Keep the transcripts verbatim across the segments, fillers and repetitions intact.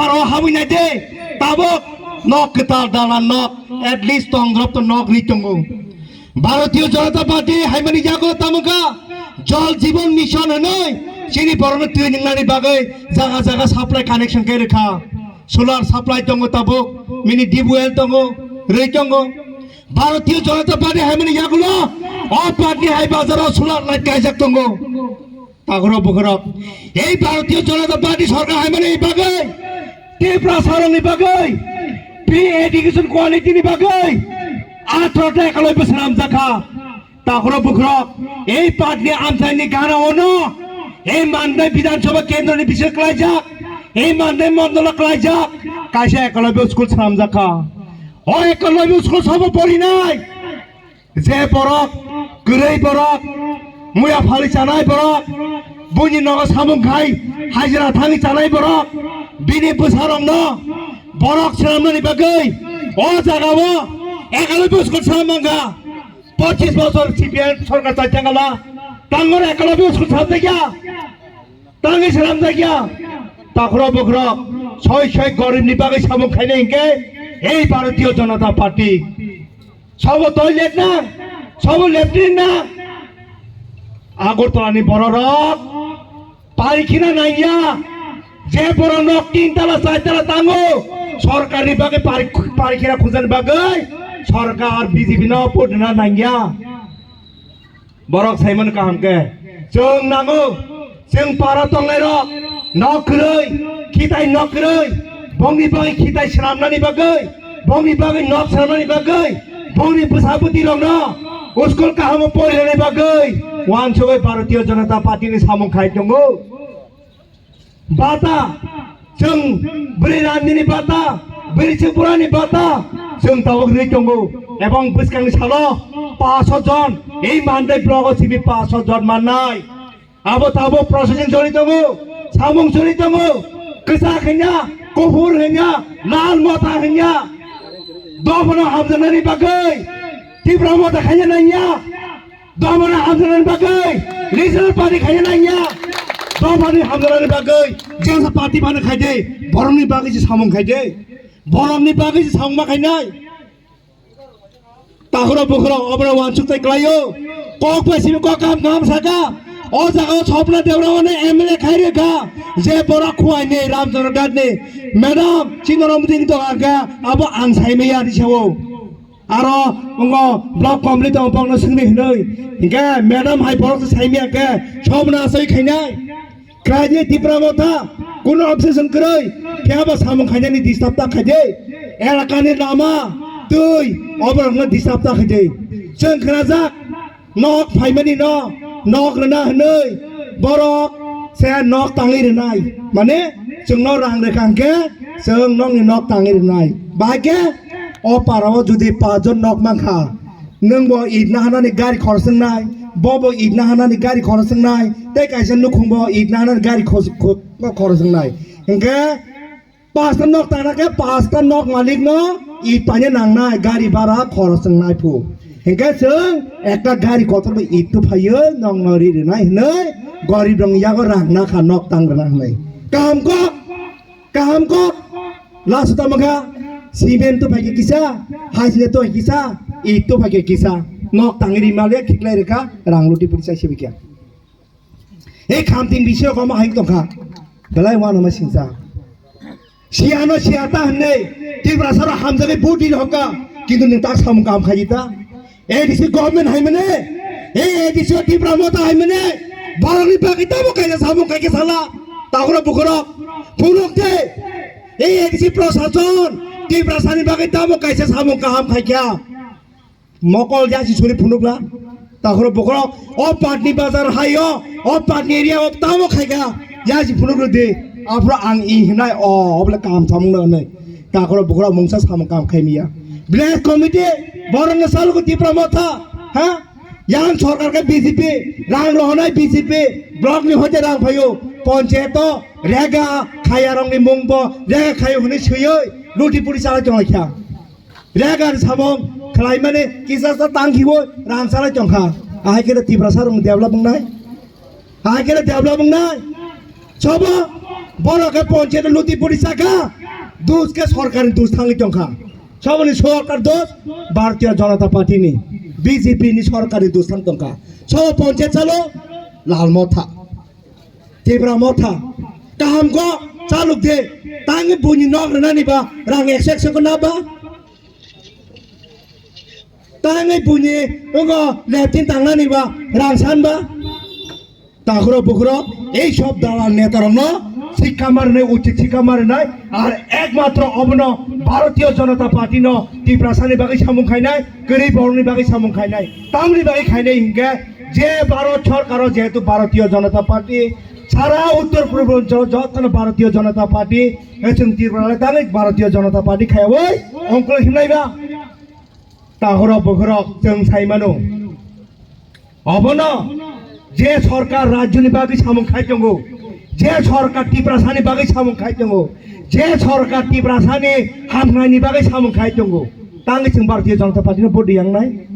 Aro habwi nai de, tabuk nok kwtal dalan nok, at least tong drop to nok ri tongo. Bharatiya Janata Party haimani yago tamo kha, Jal Jeevan Mission hwnwi chini borokno twi nwngnani bagwi jaga jaga supply connection khe rwkha. Solar supply tongo tabuk, mini deep well tongo, rwi tongo. Bharatiya Janata Party haimani yagulo, o party hai bazaro solar light kaijak tongo. Takhorok bukhorok, ei Bharatiya Janata Party sorkar haimani bagwi, Tiprasarokni bagwi, free education quality ni bagwi, atharota ekaloi bwswk hamjakha. Takhorok bukhorok, ei party ni amchaini gana ono, ei Mandai Bidhan Sabha kendro ni bising klaijak, ei Mandai mondolo klaijak, kaisa ekaloi school swnamjakha. O ekaloi school sabo porinai. Je borok, kwrwi borok, muya phali chanai borok, buini nogo samung khai hajira thangwi chanai borok, bini bwsarokno borok swnamnani bagwi o jagao ekaloi school swnam mangkha. Pochis bosor C P M sorkar chai thangala, tangor ekaloi school swnamjakya, tangwi swnamjakya. Takhorok bukhorok, soi soi goribni bagwi samung khainai hinkhe ei Bharatiya Janata Party. Sabo toilet na, sabo latrine na. Agartala ni bororok parikhina nangya. Je borok nok tin tala, char tala tango, sorkar ni bagwi pari-, parikhina khujani bagwi sorkar B J P no vote rwna nangya. Borok saimano kaham khe, chwng nango, chwng para tongnairok, nok kwrwi, khitai nok kwrwi, bongni bagwi khitai swnamnani bagwi, bongni bagwi nok swnamnani bagwi, bongni bwsa bwtwirokno school kahamo porinani bagwi, wansugwi Bharatiya Janata Party ni samung khai tongo. Bata, chwng bwrwi randini bata, bwrwi chwngpurani bata, chwng tabuk rwi tongo. Ebong bwskangni salo paanch sho jon, ei Mandai blogo simi paanch sho jon mannai. Abo tabuk procession choli tongo, samung choli tongo. Kwchak hinya, kuphur hinya, lal motha hinya. Dophano hamjaknani bagwi Tipra motha khaina nangya. Dophani hamjaknani bagwi regional party khaina nangya. Dophani hamjaknani bagwi jesa party phano khaide, borokni bagwi se samung khaide, borokni bagwi se samung ma khainai. Takhorok bukhorok obono wansuk tai klaio. Kok bai simi kok kaham kaham saka. O jaga o Swapna Debbarma no M L A khai rwkha. Je borok khuaini Ramchandra Dhat ni. Madam, chini rom ding tong angkha, abo ang saimaya ri sao. Aro ongo block committee tong bokno swngni hinwi. Hinkhe madam hai borok se saimaya khe sobna asoi khainai. Kraini Tipra motha kuno objection kwrwi. Phiya ba samung khainani disturb ta khaide. Elakani lama, twi, oborokno disturb ta khaide. Chwng khnajak. Nok phaimani no, nok rwna hwnwi borok se nok tangwi rwnai. Mane, chwngno rang rwkha hwnkhe, chwng nokni nok tangwi rwnai. Bahai khe, o parao jodi paanch jon nok mankha, nwngbo itna hanani gari khorok swngnai, bobo itna hanani gari khorok swngnai, tei kaisa nukhungbo itna hanani gari khos-, kho-, khorok swngnai. Hwnkhe, Pasta nok tangna khe pasta nok malik no it paina nangnai, gari bara khorok swngnai phu. Hinkhe chwng ekta gari kotor bai it tu phaiyo, nokno ri rwnai hwnwi, gorib rokni yago rang nakha nok tang rwna hwnwi. Kaham kok, kaham kok. Last tamo kha cement tu phaikhe kisa, hajne tu kisa, it tu phaikhe kisa. Nok tangwi ri maliya khiklai rwkha, rang luti puri chai sibikya. Ei khamting bisio komo hai tongkha. Belai wano ma singsa. Siano siata hwnwi Tiprasarok hamjagwi vote ri hokha. Kintu nwng tak samung kaham khaidi ta. A D C government hai mane. Ei A D C o Tipra motha hai mane. Borokni bagwi tamo kaisa samung khaikhe sala. Takhorok bukhorok. Phunuk de. Ei A D C prosason Tiprasani bagwi tamo kaisa samung kaham khaikha. Mokol yasi suri phunukla. Takhoro bokhorok o patni bazar hayo, o patni area o tamo khaika yasi phunukla de. Aphro ang i hinai o, obole kam samung na nai. Takhoro bokhorok mungsa samung kam khaimiya. Village committee, borokno salgo Tipra motha, ha? Yang sorkar khe B J P, rang rohonai B J P, block ni hoite rang phaio, panchayat o rega khaya rongni mungbo, rega khayo hwnwi swiwi, luti puri chalai tonglaikha. Rega ni samung khlaimani kisa sa tangkhibo rang salai tongkha. Ahai khe Tiprasa rong develop wngnai. Ahai khe develop wngnai. Sobo Borok khe ponchayat luti puri saka, dus khe sorkar ni dus thangwi tongkha. Saboni sorkar dos, Bharatiya Janata Party ni, B J P ni sorkar ni dos thang tongkha. Sabo ponchayat chalo, Lal Motha, Tipra Motha, kaham kok chaluk de, tangwi buini nok rwnani ba, rang ekso ekso ko na ba, tangwi buini, ngo, leptin tangnani ba, rang san ba. Takhurok bukhurok ei sob dalal netarokno sikha marinai, uchit sikha marinai, ar ekmatro obono Bharatiya Janata Party no Tiprasani bagwi samung khainai, kwrwi borokni bagwi samung khainai, tamni bagwi khainai hinkhe je Bharat Sarkaro jehetu Bharatiya Janata Party, sara Uttor Purbanchal jotono Bharatiya Janata Party, chwng Tripura le tamni Bharatiya Janata Party khaiwi ongkol himnai ba. Takhurok bukhurok chwng sai mano. Obono je sorkar rajyoni bagwi samung khai tongo, je sorkar Tiprasani bagwi samung khai tongo, je sorkar Tiprasani hamknaini bagwi samung khai tongo, tangwi chwng Bharatiya Janata Party no vote riyangnai?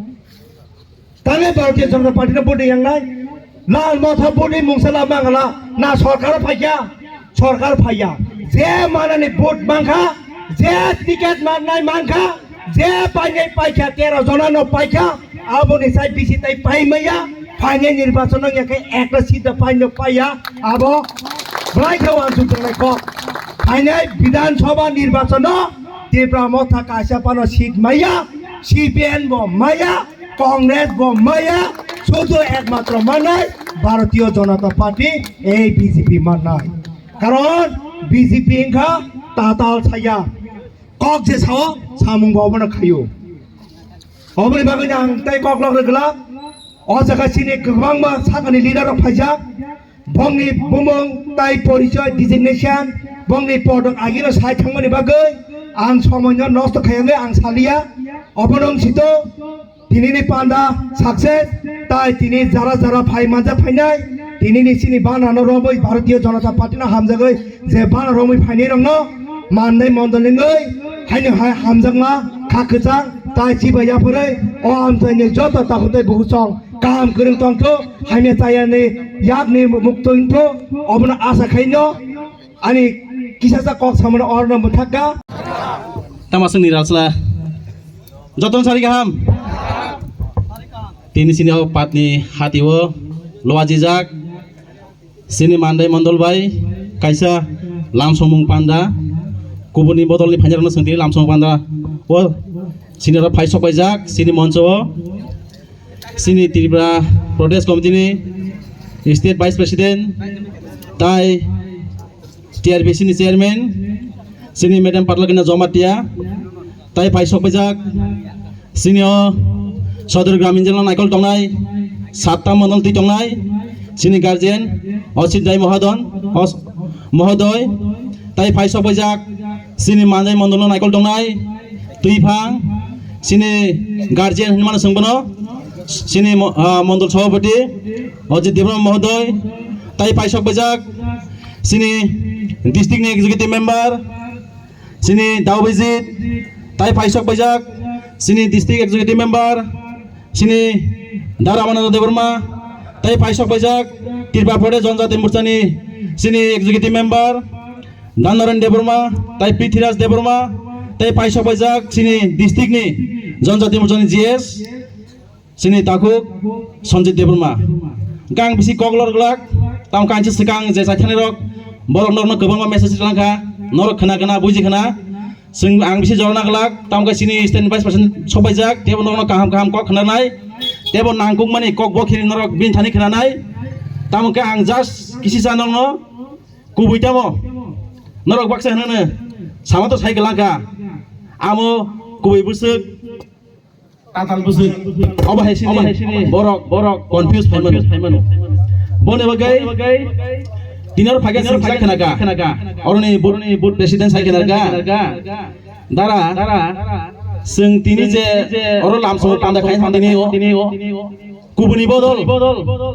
Tangwi Bharatiya Janata Party no vote riyangnai? Lal Motha vote ni mungsa la mangala, na sorkar phaikya? Sorkar phaiya. Je manani vote mankha, je ticket mannai mankha, je painai paikha, tero jona no paikha, aboni sai bisi tai pai maya, phainai nirbachon no yakhe ekta seat da paino paiya, abo belai khe wansuk tongnai kok. Phainai Bidhan Sabha nirbachon no Tipra Motha kaisa phano seat maya, C P M bo maya, Congress bo maya, sudu ekmatro manai Bharatiya Janata Party, ei B J P manai. Karon B J P wngkha tatal saya. Kok je sao, samung bo obono khaio. Oboni bagwi ang tei kok lok rwgwlak. O jaga chini kwbangma sakani leader rok phaijak. Bongni bumung tai porichoy designation, bongni podok agino sai thangmani bagwi ang somoino nosto khayangwi ang saliya. Obono wngsito tinini panda success, tai tini jara jara phai manja phainai, tinini chini banano romwi Bharatiya Janata Party no hamjagwi je bana romwi phainai rokno mandai mondol wngwi haino hai hamjakma kha kwchang tai chibai yapharwi o amchaini joto takhuk tai bukuchong kaham kwrwng tongtho, hamya chayani yakni muktwi wngtho, obono asa khaino ani kisasa kok samano orno mwthakka. Tama songni rajla. Joton sari kaham. Tini sini o patni hati o loa jijak. Sini mandai mondol bai kaisa lamsomung panda. Kubuni bodolni phainarokno song tini lamsomung panda. O sini oro phai sok paijak sini moncho o. Sini Tripura Pradesh Committee ni State Vice President tai T R B C ni Chairman, sini Madam Patlakina Jomatia, tai phai sok paijak, sini o Sodor Gramin Jela naikol tongnai, satta mondol twi tongnai, sini guardian, Osit Dai Mohadon, Os-, Mohodoy, tai phai sok paijak, sini Manjai mondol no naikol tongnai, Twiphang, sini guardian hinmano chwng bono, sini mo-, ah, mondol sabhapati, Ojit Debbarma Mohodoy, tai phai sok paijak, sini district ni executive member, sini Daubijit, tai phai sok paijak, sini district executive member, sini Da Ramananda Debbarma, tai phai sok paijak, Tripura Pradesh Jonjati Morcha ni sini executive member, Da Naren Debbarma, tai Prithviraj Debbarma, tai phai sok paijak, sini district ni Jonjati Morcha ni G S, sini takhuk Sanjit Debbarma. Hwnkhe ang bisi kok lorglak, tamo kaisa swkang je chaithani rok, borok norokno kwbangma message rwlang kha, norok khna khna buji khna. Chwng ang bisi jorna glak, tamo khe sini stand vice president sopaijak, tebo norokno kaham kaham kok khna nai, tebo nangkukmani kok bo khiri norok bini thani khna nai. Tamo khe ang just kisi sa norokno kubui tamo, norok baksa hwnano, sama to sai glak kha, amo kubui bwswk. Tatal bwswk. Obo hai sini borok, borok confuse phai mano. Boni bagwi tini oro phaikha sini sak khna kha. Oroni board, board president sai khna kha. Dara, chwng tini je oro lamsongo panda khai thang tini o. Kubuni bodol,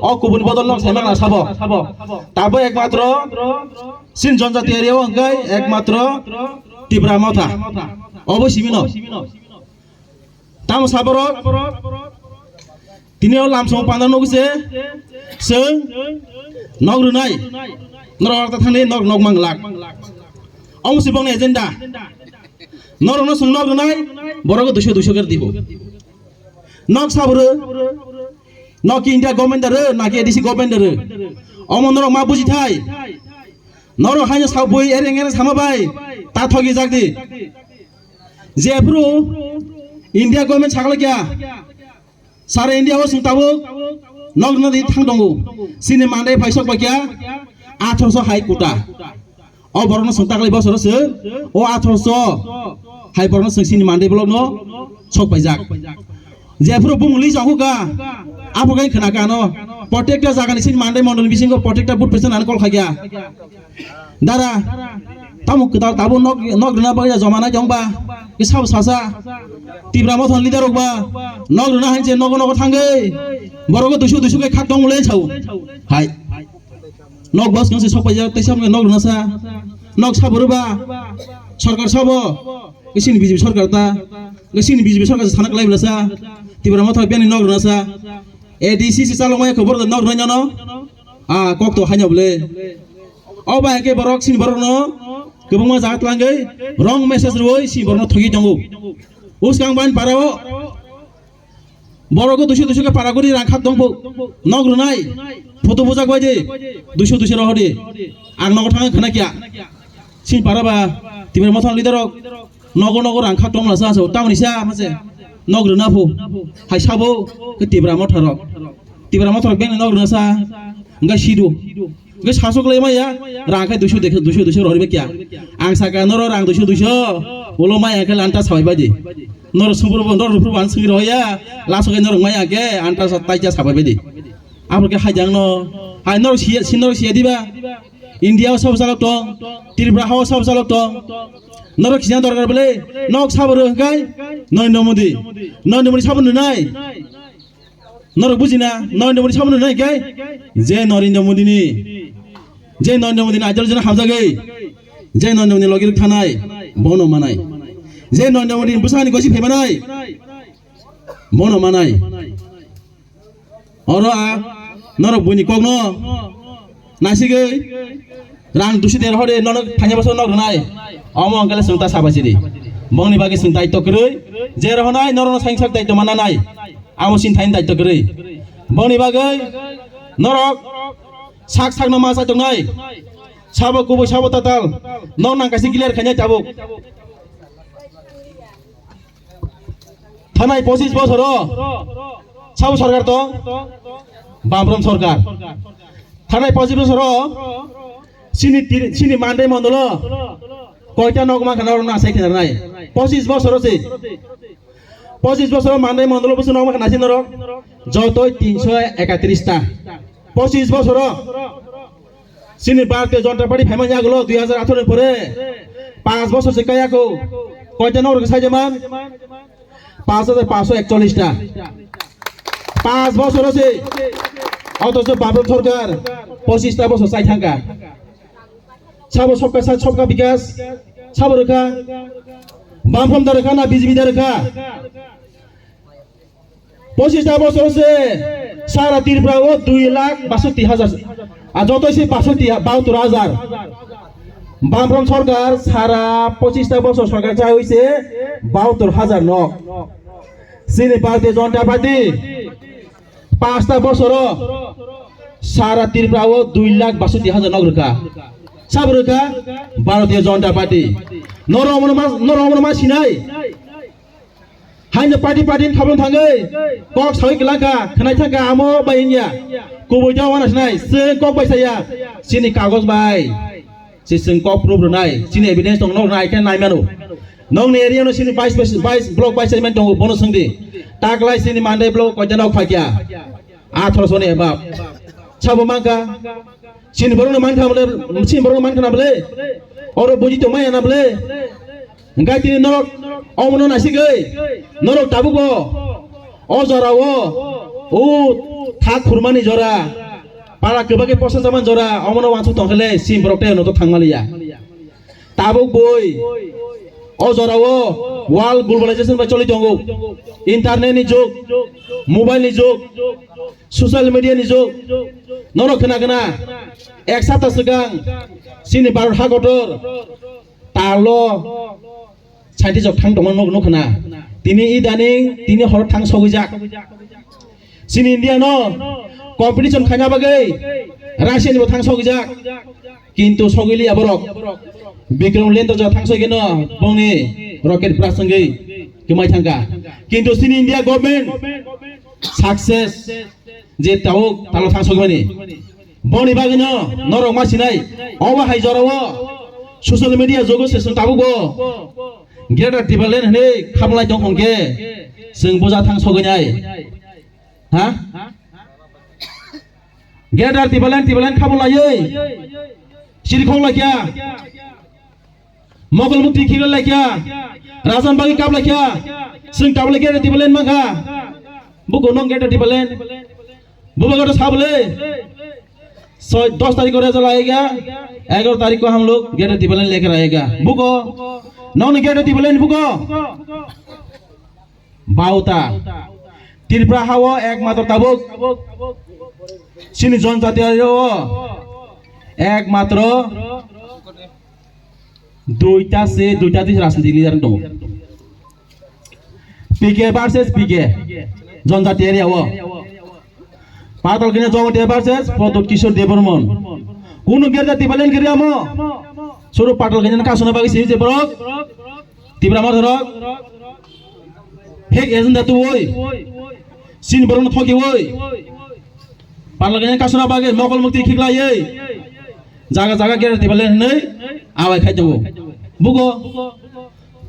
o kubuni bodol no sai mano sabo. Tabo ekmatro sin jonjati area o hwnkhe ekmatro Tipra Motha. Obo simi no. Tamo saborok tini o lamsong panda nugwi se chwng nok rwnai. Norok ta thangni nok nok manglak. Omo si bongni agenda. Norok no sung nok rwnai, borok duiso duiso khe dibo. Nok sabro, nok India government daro, na ki A D C government daro. Omo norok ma buji thai. Norok haino sabui ereng ereng sama bai, ta thogi jak di. Jephru India government sakla kya? Sara India o chwng tabuk nok rwna di thang tongo. Chini mandai phaisok bai kya atharoso hai kuta. O borokno chwng taklai bosoro se o atharoso hai borokno chwng chini mandai block no sok paijak. Jephuru bumung li jahu ka, aphuru kai khna ka no. Protekta jaga ni chini mandai mondol bisingo protekta but pesa nani kol khaikya. Dara, tamo kwtal tabo nok, nok rwna bagwi joma nai tong ba, ke sabo sasa, Tipra Motha ni leader rok ba, nok rwna hai je nogo nogo thangwi, borok duiso duiso khe khak tong le sao. Hai. Nok bos kang se sok paijak, tei sabo nok rwna sa, nok sabo rwba, sorkar sabo, ke sini B J P sorkar ta, ke sini B J P sorkar se sana kwlai bwla sa, Tipra Motha bini nok rwna sa, A D C se chalok maya khobor nok rwna no, a kok to haino bwle. O bai khe borok sini borok no kwbangma jaga twlangwi wrong message rwui sini borok no thogwi tongo. Uskang ban parao borok duiso duiso khe para guri rang khak tongbo. Nok rwnai photo bujak bai di. Duiso duiso rohor di. Ang nogo thangwi khna kya. Sini para ba Tipra Motha ni leader rok nogo nogo rang khak tongla sa so tamni sa mase. Nok rwna phu. Hai sabo khe Tipra Motha rok. Tipra Motha rok beng nok rwna sa. Engka sidu. Hwnkhe sasok lai maya, rang khai duiso dekhe, duiso, duiso rohorwi kya. Ang saka norok rang duiso, duiso, ulo maya khe lanta sabai baidi. Norok sumphuru bo, norok rupru bo ang swngwi rohya, laso khe norok maya khe anta sa taija sabai baidi. Abo khe haijak no, hai norok siya, si norok siya diba? India o sabo salok tong, Tripura ha o sabo salok tong. Norok kisa dorkar bwle, nok sabo rw hwnkhe Narendra Modi. Narendra Modi sabo nwnai. Norok bujina, Narendra Modi samano nai khe, je Narendra Modi ni, je Narendra Modi ni ideology no hamjagwi, je Narendra Modi ni logi rwk thanai, bono manai. Je Narendra Modi ni bwsani gosi phaimanai, bono manai. Oro a, norok buini kokno, Nasigwi rang duiso tero hode nono phaina bosor nok rwnai. Omo wngkha le chwng ta sabai sidi. Bongni bagwi chwng daitw kwrwi. Je rohonai norokno saingsak daitw manna nai. Amo sin thaini daitw kwrwi. Bongni bagwi norok sak sakno ma chai tongnai. Sabo kubui sabo tatal. Nok nang kaisa clear khainai tabuk. Thanai pochis bosoro sabo sorkar tong, Bamfront sorkar. Thanai pochis bosoro sini tiri, sini Mandai mondolo koita nok mankha norok na sai khinarnai. Pochis bosoro se. Pochis bosoro Mandai mondolo busu nok mankha nasi norok. Jotoi tinso ekatris ta. Pochis bosoro. Chini Bharatiya Janata Party phaimani yagulo dui hajar atharo ni pore panch bosor se kaya ko. Koita nok rwkha sai jaman? Panch hajar panchsho ekchollish ta. Panch bosor se. Othocho Bamfront sorkar pochis ta bosor chai thangkha. Sabo sobka sat, sobka bikas. Sabo rwkha. Bamfront da rwkha na B J P da rwkha? Pochis ta bosor se sara Tripura o dui lakh basotti hajar. A joto se basotti ha-, bahattor hajar. Bamfront sorkar sara pochis ta bosor sorkar chai hoise bahattor hajar nok. Chini Bharatiya Janata Party panch ta bosoro sara Tripura o dui lakh basotti hajar nok rwkha. Sabo rwkha Bharatiya Janata Party. Norok omono ma, norok omono ma sinai. Haino party party ni khabang thangwi kok sawi kwlangkha, khwnai thangkha amo bai wngya. Kubui jao wana sinai, chwng kok bai saya. Chini kagoj bai. Se chwng kok proof rwnai, chini evidence tong nok nai khe nai mano. Nokni area no chini vice pres-, vice, block vice chairman tongo, bono swngdi. Taklai chini Mandai block koita nok phaikya. Atharoso ni above. Sabo mankha. Chini borok no mankha bole, chini borok no mankha na bole. Oro buji tongmaya na bole. Hingke tini norok omono naisigwi, norok tabukbo o jorao o thak khurmani jora, para kwbakhe posa chamani jora, omono wansuk tongkhele chini borok tei noto thangmaliya. Tabuk bui o jorao world globalization bai choli tongo, internet ni jug, mobile ni jug, social media ni jug, norok khna khna Ek sapta swkang chini Bharat hakotor talo scientist rok thang tongma nuk nuk khna. Tini idaning tini horo thang sogwijak. Chini India no competition khaina bagwi Russia ni bo thang sogwijak. Kintu sogwiliya borok. Bikram Lendor ja thang sogwi no bongni rocket blast wngwi kwmai thangkha. Kintu chini India government success je tabuk talo thang sogwi mani. Boni bagwi no norok ma sinai. Obo hai jorao social media jogo se chwng tabuk bo Greater Tipraland hwnwi khablai tong hwnkhe chwng buja thang sogwi nai. Ha? Greater Tipraland, Tipraland khablaiwi sirikhok laikya. Mogol mukti khiklai laikya, Rajan bagwi kap laikya, chwng tabole Greater Tipraland mankha. Buko nong Greater Tipraland. Bubago to sabole. Soi, dos tarikh ko result aayega, egaro tarikh ko hum log Greater Tipraland lekar aayega. Buko, nong ni Greater Tipraland buko. Bauta. Tripura hao ekmatro tabuk. Chini jonjati hao ekmatro duita se, duita se rajniti leader tongo. P K versus P K. Jonjati area o. Patal Kanya Jamatia versus Pradyut Kishore Debbarman. Kunu Greater Tipraland kiri amo. Suru Patal Kanya kasuna bagi sini je borok. Tipra Motha rok. Fake agenda tu woi. Sin borok no thoki woi. Patal Kanya kasuna bagi mokol mukti khiklai ei. Jaga jaga Greater Tipraland nei awai khai tongo. Bugo.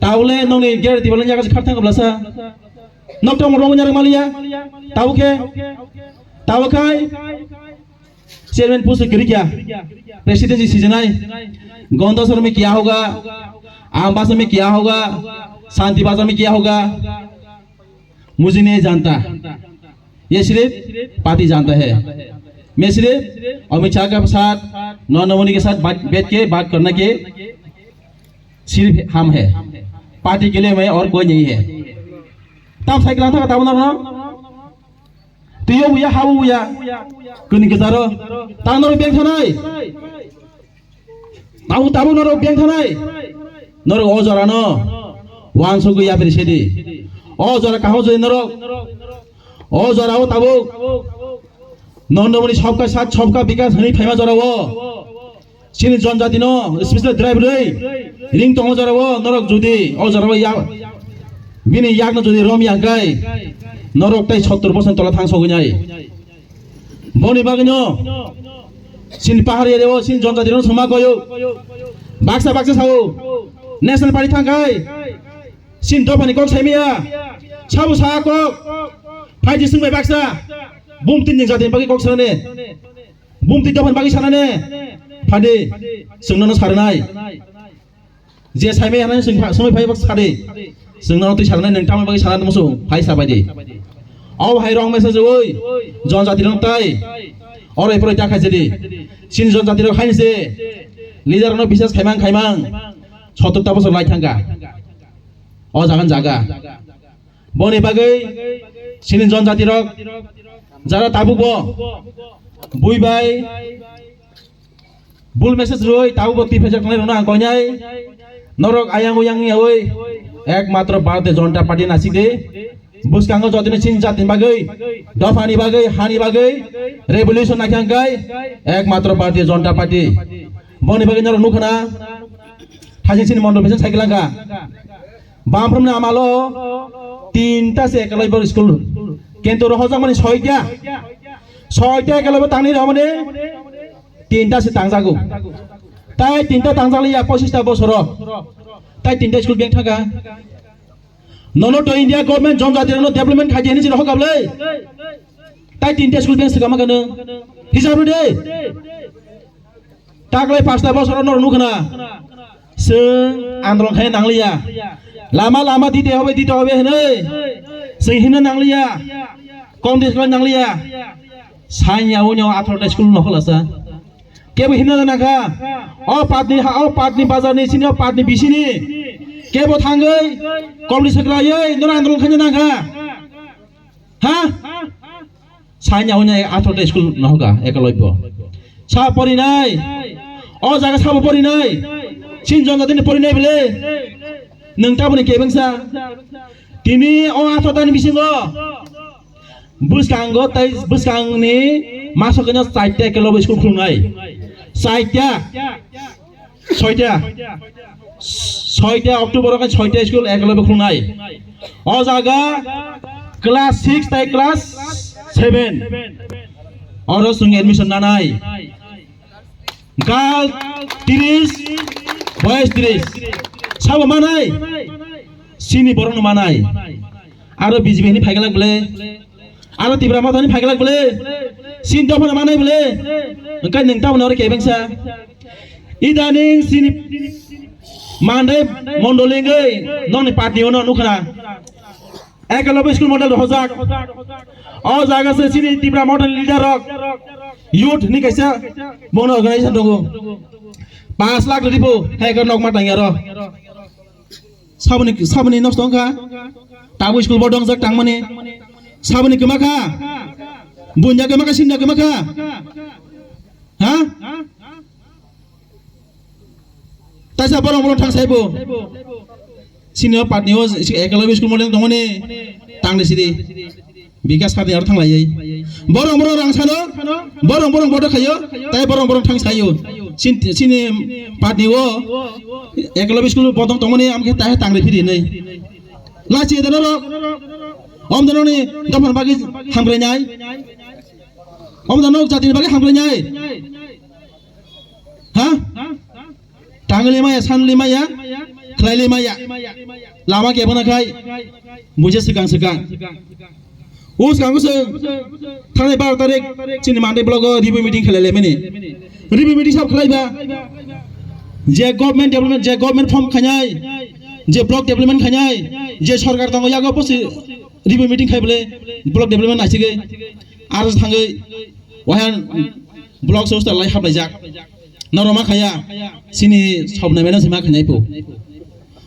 Taule nongni Greater Tipraland jaga kharthang kablasa. Nok tong rong nyarang maliya. Tabu khe. Tabu khai. Chairman post kiri kya? Presidency season ai. Gonda sar mein kya hoga? Aam Bazar mein kya hoga? Shanti Bazar mein kya hoga? Mujhe nahi janta. Ye sirf party janta hai. Main sirf Amit Shah ke saath, Narendra Modi ke saath baat, baith ke baat karna ke sirf hum hai. Party ke liye main aur koi nahi hai. Tam cycle thaka tam na. Twiyo buya, habo buya. Kuni kwcharo. Tang norok beng thanai. Tabu, tabu norok beng thanai. Norok o jorano. Wansugwi yapri sedi. O jora kaham jodi norok. O jorao tabuk. Narendra Modi sabka saath sabka bikas hwnwi phaima jorao. Chini jonjati no, special drive rwi, ring tongo jorao, norok jodi, o jorao ya, bini yak no jodi rom ya kai, norok tai sottor bosor tola thang sogwi nai. Boni bagwi no, chini pahar area o, chini jonjati no soma koyo, baksa baksa sao, national party thang kai, chini dopha ni kok sai miya, sabo sa kok, phaidi sung bai baksa, bum tin jati bagwi kok sa ne. Bumti dophani bagwi sanane phadi, chwng nono sarnai. Je saimai hanai chwng pha-, sumai phai bak sadi. Chwng nono twi sarnai, nwng tamni bagwi sanani musu phai sabaidi. O hai wrong message oi, jonjati rok tai. Oro eporo ta khaisidi. Chini jonjati rok hainse. Leader no bisas khaimang khaimang. Sottor ta bosor lai thangka. O jagan jaga. Boni bagwi chini jonjati rok jara tabuk bo bui bai bul message roi tabuk bo twi phejak nai rona ang koinai norok ayang uyang yaoi ek matro Bharatiya Janata Party nasik de bwskango jotini chini jatini bagwi dophani bagwi hani bagwi revolution naikha hwnkhe ek matro Bharatiya Janata Party. Boni bagwi norok nukha na thajin chini mondol bising cycle langkha. Bamprumni amalo tinta se ekolai bor school. Kintu rohorjakmani soita. Soita ekolai bo tangni romani tinta se tangjago. Tai tinta tangjakliya pochista bosoro. Tai tinta school beng thangka. Nono to India government jonjati no development khaidi hini jino hokable. Tai tinta school beng swkama kano. Hisab de. Taklai pasta bosor no nukna. Seng androng khai nangliya. Lama lama dite hobe dite hobe hinoi. Seng hino nangliya. Kom dis nangliya. Sanya unyo athro ta school no kholasa. Kebo hino nangkha. O patni ha o patni bazar ni sini o patni bisini. Kebo thangoi. Kom dis khlaioi no androng khai nangkha. Ha? Sanya hwnwi athro ta school nohoga ekolobyo. Sa porinai. O jaga sabo porinai. Sin jonjatini porinai bele. Nwng taboni kebengsa. Tini o athatani bisingo. Bwskango tai bwskangni masokino chaita ekalobo school khulungnai. Chaita. Soita. Soita October o soita school ekalobo khulungnai. O jaga class six tai class seven. Oro chwng admission nanai. Girl tris, boys tris. Sabo manai? Sini borokno manai. Aro B J P ni phaiglak bele. Aro Tipra Motha ni phaiglak bele. Sini dophano manai bele. Engkai nwng taboni oro kebengsa. Idaning sini mandai mondoli wngwi nokni party ono nukhna. Ekalobo school model rohorjak. O jaga se chini Tipra Motha ni leader rok, youth ni kaisa bono organization tongo. Panch lakh ribo, hai ka nok ma tangya ro. Saboni, saboni nosto wngkha. Tabuk school bo dongjak tangmani. Saboni kwma kha. Bunya kwma kha, sinda kwma kha. Ha? Taisa borok borok thang saibo. Sini o patni o ekalobo school model tongmani tangde sidi. Bikas kati aro thang laiwi. Borok borok rang sano. Borok borok bodo khayo. Tai borok borok thang sayo. Sin, sini patni o ekalobo school bodong tongmani amkhe tai tangde phiri nei. Lachi dano rok. Om dano ni dophan bagi hamkrai nai. Om dano jati ni bagi hamkrai nai. Ha? Tangli maya, sanli maya, khlaili maya. Lama kebo na khai. Buja swkang swkang. O swkang se thanai baro tarik chini Mandai block o review meeting khlai le mini. Review meeting sab khlai ba. Je government development, je government form khainai, je block development khainai, je sarkar tongo yago posi review meeting khai bole block development naisige. Aro thangwi wahan block sosta lai haplaijak. Norok ma khaya, sini sobna beno sima khainai po.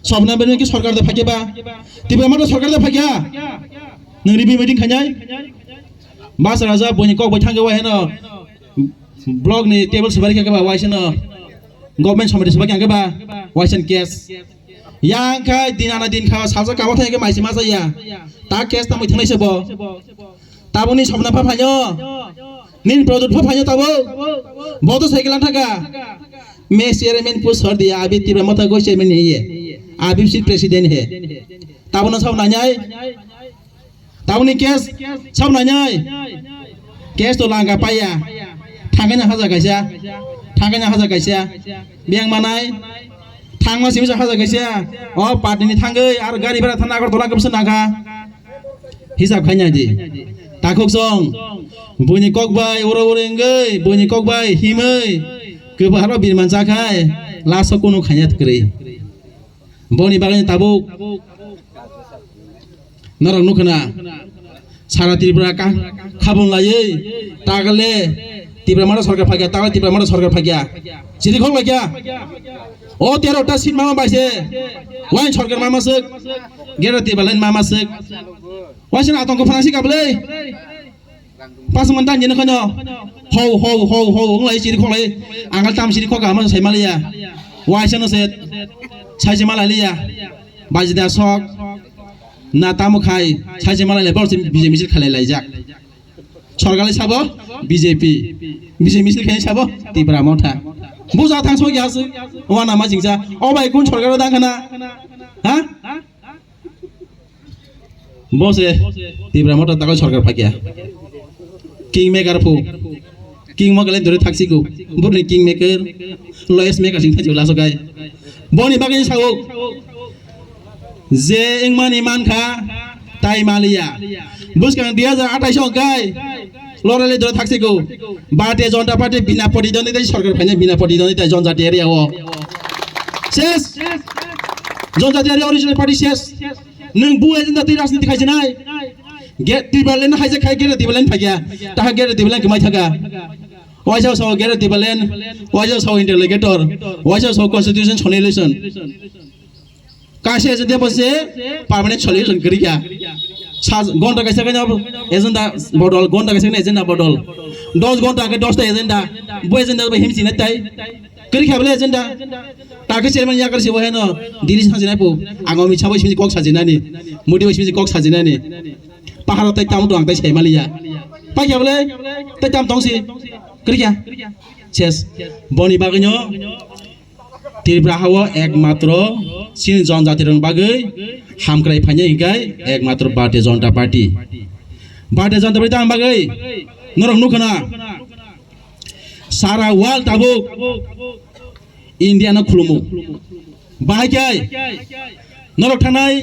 Sobna beno ki sarkar da phakya ba? Tipra Motha sarkar da phakya? Nang review meeting khainai? Bas raja boni kok bai thangwi waheno block ni table sebari kha ba waisano government somiti sebari kha ba waisano case. Yang khai din ana din kha salsa kabo thai ke maisi masa ya. Ta case ta mai thanai sebo. Taboni somna pha phayo. Nin product pha phayo tabo. Boto cycle an thaka. Me chairman post sor diya, abhi Tipra Motha ko chairman nahi hai. Abhi sir president hai. Tabona sab nanyai. Taboni case sab nanyai. Case to langa paya. Thangkhe na haja kaisa. Thangkhe na haja kaisa. Biyang manai. Thangma simi sa haja kaisa. O party ni thangwi ar gari bera thana Agartala kebsa nangkha. Hisab khaina di. Takhuk song. Buini kok bai oro oro wngwi, buini kok bai himwi. Kwbaharo birman chakhai. Laso kunu khanya kwrwi. Boni bagwi tabuk norok nukhna sara Tripura ka khabung laiwi takle Tipra Motha sarkar phakya, takle Tipra Motha sarkar phakya. Chiri khok laikya. O tero ta seat mama baise. Wain sarkar mama sek. Gera Tipraland mama sek. Wain atongko phanasi kablei. Pas man dan jeno khano. Ho ho ho ho wng lai chiri khok lai. Angal tam chiri khok ama sai maliya. Waisa no se. Sai se malaliya. Bajida sok. Na tamo khai. Sai se malaliya bor B J P misil khalai laijak. Sorkar lai sabo B J P. B J P misil khai sabo Tipra Motha. Buja thang sok ya se. Wana ma jingja. O bai kun sorkar dang khana. Ha? Bo se Tipra Motha takoi sorkar phakya. King maker phu. King mo kalen dore thaksi ko. Boni king maker. Lowest maker sing thaksi laso kai. Boni bagwi sao. Je engmani mankha tai maliya. Buskang dui hajar athais o kai. Lorale dore thaksi ko. Bharatiya Janata Party bina protidwandita sorkar phaina bina protidwandita Janjati area o. Ses. Janjati area original party ses. Nwng bu agenda twi rajniti khai sinai. Ge-, Tipraland haijak khai Greater Tipraland phakya. Taha Greater Tipraland kwmai thaka. Waisa sao Greater Tipraland, waisa sao interlocutor, waisa sao constitution solution. Kaisa agenda bo se permanent solution kwrwikha. Sa gonta kaisa khe agenda bodol, gonta kaisa khe agenda bodol. Dos gonta khe dos ta agenda. Bo agenda bai himsi nai tai. Kiri kha bole agenda. Ta khe chairman yakar si bo heno. Dili sa jinai po. Ang omi chabo simi kok sa jinani. Mudi bai simi kok sa jinani. Paharo tai tam tong tai sai maliya. Pa kha bole tai tam tong si. Kiri kha. Ses. Boni bagwino Tripura hao ekmatro chini jonjati rok bagwi hamkrai phainai hinkhe ekmatro Bharatiya Janata Party. Bharatiya Janata Party tang bagwi norok nukha na sara world tabuk India no khulumu. Bahai khe norok thanai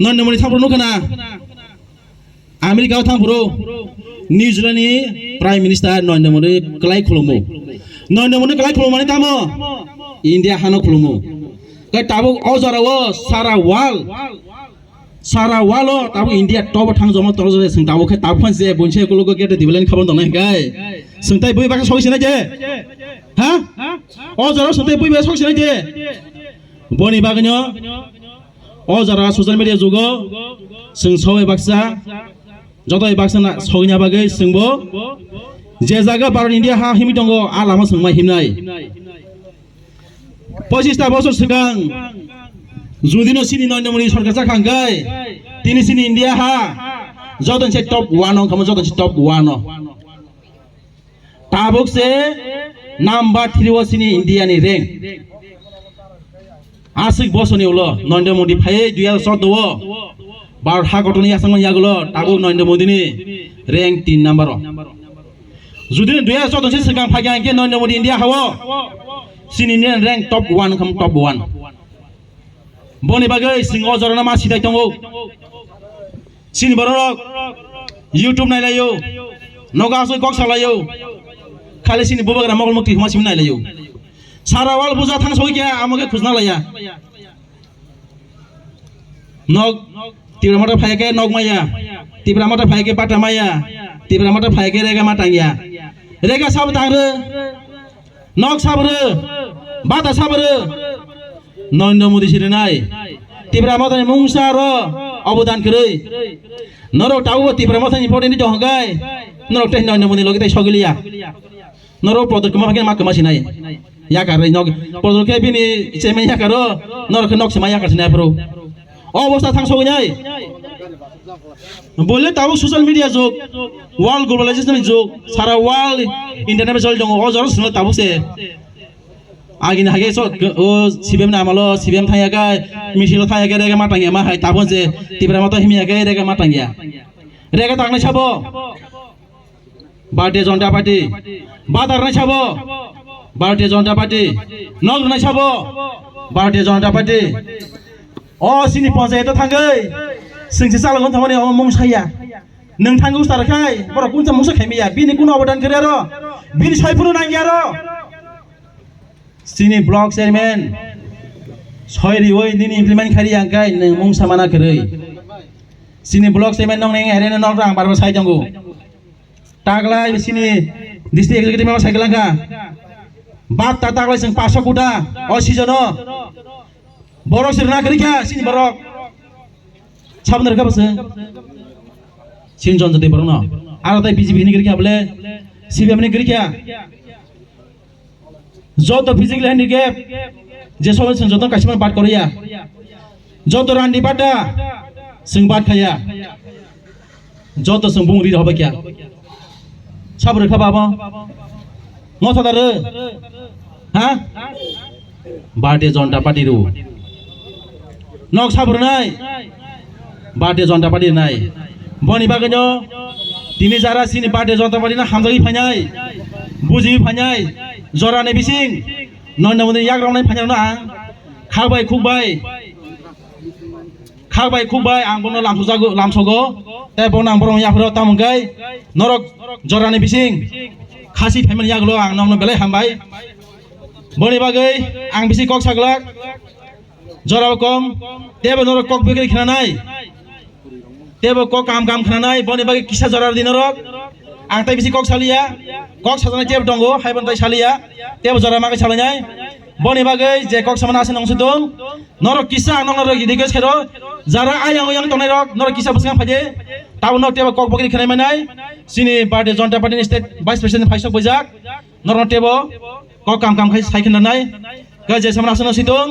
Narendra Modi thangphuru nukha na America o thangphuru New Zealand ni Prime Minister Narendra Modi kwlai khulumu. Narendra Modi kwlai khulumani tamo India hano khulumu. Kai tabuk o jora o sara world, sara world o tabuk India top o thang jomo toro jora sing tabuk khe tabuk phan je bunse kulugo gate development khabon tongnai kai. Sing tai bui baksa soi sinai je. Ha? O jora sing tai bui baksa soi sinai je. Boni bagwino o jora social media jugo sing soi baksa, joto baksa na sogina bagwi singbo je jaga Bharat India ha himwi tongo a lama singmai himnai. Pochista bosor swkang judino chini Narendra Modi sorkar chakha hwnkhe tini chini India ha joto se top one o wngkha, joto se top one o. Tabuk se number three o chini India ni rank. Aswk bosoni ulo Narendra Modi phaiwi dui hazar chordo o Bharat ha kotorni yasangmani yagulo tabuk Narendra Modi ni rank tin number o. Judi dui hazar chordo se swkang phaikha hinkhe Narendra Modi India hao chini Indian rank top one wngkha top one. Boni bagwi chwng o jorano ma sidai tongo. Chini bororok YouTube nailaio, nogo aswk kok salaio, khali chini bubagra mokol mukti huma simi nailaio. Sara wal buja thang sogwi khe amo khe khujna laiya. Nok Tipra Motha phai khe nok maya, Tipra Motha phai khe bata maya, Tipra Motha phai khe rega ma tangya. Rega sabo tang rw, nok sabo rw, bata sabo rw. Narendra Modi sirinai. Tipra Mothani mungsa ro obodan kwrwi. Norok tabuk Tipra Mothani pore ni tong hwnkhe norok tei Narendra Modi logi tei sogiliya. Norok podor kwma phakhe ma kwma sinai. Yakar rwi nok podor khe bini chemai yakaro norok khe nok sima yakar sinai phuru. O obostha thang sogwi nai. Bole tabuk social media jug, world globalization ni jug, sara world internet bai choli tongo, o jora sino tabuk se. Agini hage so o C P M ni amalo C P M thangya khe, misil thangya khe rega ma tangya ma hai tabuk se, Tipra Motha himya khe rega ma tangya. Rega tangnai sabo. Bharatiya Janata Party. Batar nai sabo. Bharatiya Janata Party. Nok nai sabo. Bharatiya Janata Party. O sini panchayat o thangwi. Singsi chalok thangmani o mung saya. Nung thangwi ustar khai. Borok kunsa mungsa khaimiya. Bini kuno obodan kiri aro. Bini soi phuru nangya aro. Sini block chairman soi riwi nini implement khari angkai nung mung samana kwrwi. Sini block chairman nong neng area nok rang barbar sai tongo. Taglai sini district executive member sai kalangkha. Bat ta taglai sing paso kuta o season o. Borok sirna kwrwi kha sini borok. Sabon rwkha bwswng. Sini jon jati borokno. Aro tai B J P hini kwrwi kha bole C P M hini kwrwi kha. Joto physically handicap je sobo chwng joto kaisa bat koriya. Joto randi bata chwng bat khaya. Joto chwng bung ri hobai kya. Sabri kha babo. Motha dare. Ha? Bharatiya Janata Party ru. Nok sabri nai. Bharatiya Janata Party nai. Boni bagwino tini jara sini Bharatiya Janata Party na hamjagwi phainai. Bujiwi phainai. Jorani bising. Narendra Modi yak roknai phainai no ang. Khak bai khuk bai. Khak bai khuk bai ang bono lamsojago, lamsogo. Tei bono ang borok yaphro tamung kai. Norok jorani bising. Khasi phaimani yagulo ang nokno belai hambai. Boni bagwi ang bisi kok saglak. Jorao kom, tebo norok kok bikri khnanai. Tebo kok kam kam khnanai, boni bagwi kisa jora di norok. Ang tai bisi kok saliya, kok sajana tebo tongo, haiban tai saliya, tebo jora makai salainai. Boni bagwi je kok samani aswk nung sitong, norok kisa ang norok request khairo, jara ayang oyang tongnai rok norok kisa bwswng phaidi, tabuk nok tebo kok bokri khanai manai, chini Bharatiya Janata Party ni state vice president phaisok bujak, norok tebo kok kam kam khai sai khanai, khe je samani aswk nung sitong.